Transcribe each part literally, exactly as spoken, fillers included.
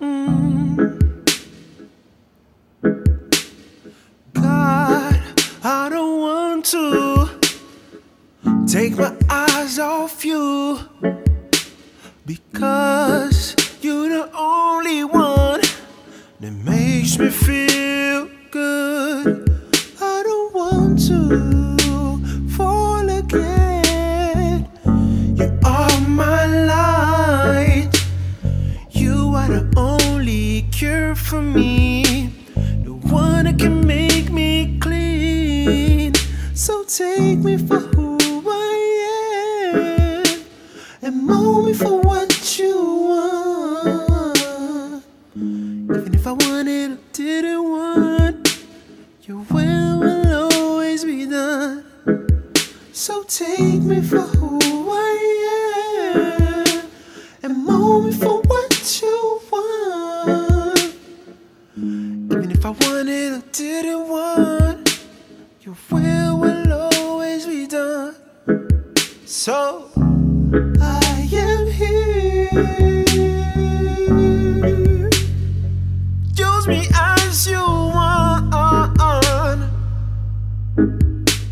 Mm. God, I don't want to take my eyes off you, because you're the only one that makes me feel good. I don't want to fall again. You are my light. You are the only cure for me. The one that can make me clean. So take me for who I am and mold me for what you want. Even if I wanted or didn't want, your will will always be done. So take me for who I am and mold me for what you want. Even if I wanted or didn't want, your will will always be done. So I am here. Use me as you want.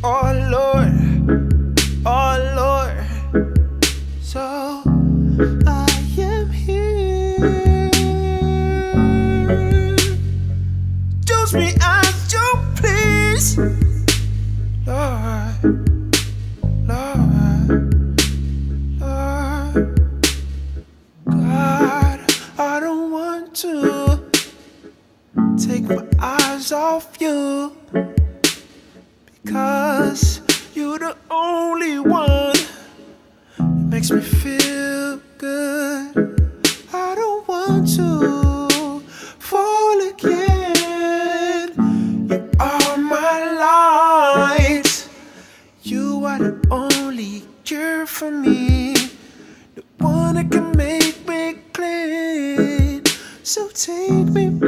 Oh Lord, oh Lord. So I am here. Use me as you please. Lord, Lord, Lord. God, I don't want to take my eyes off you, because you're the only one that makes me feel good. I don't want to fall again. You are my light. You are the only cure for me, the one that can make me clean. So take me,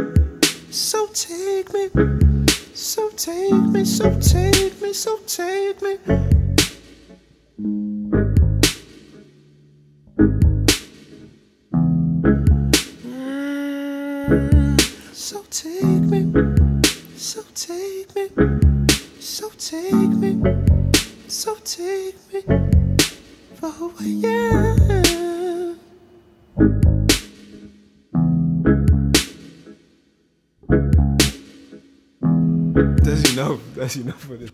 so take me, so take me, so take me, so take me. Mm, so take me, so take me, so take me, so take me for who I am. That's enough. That's enough for this.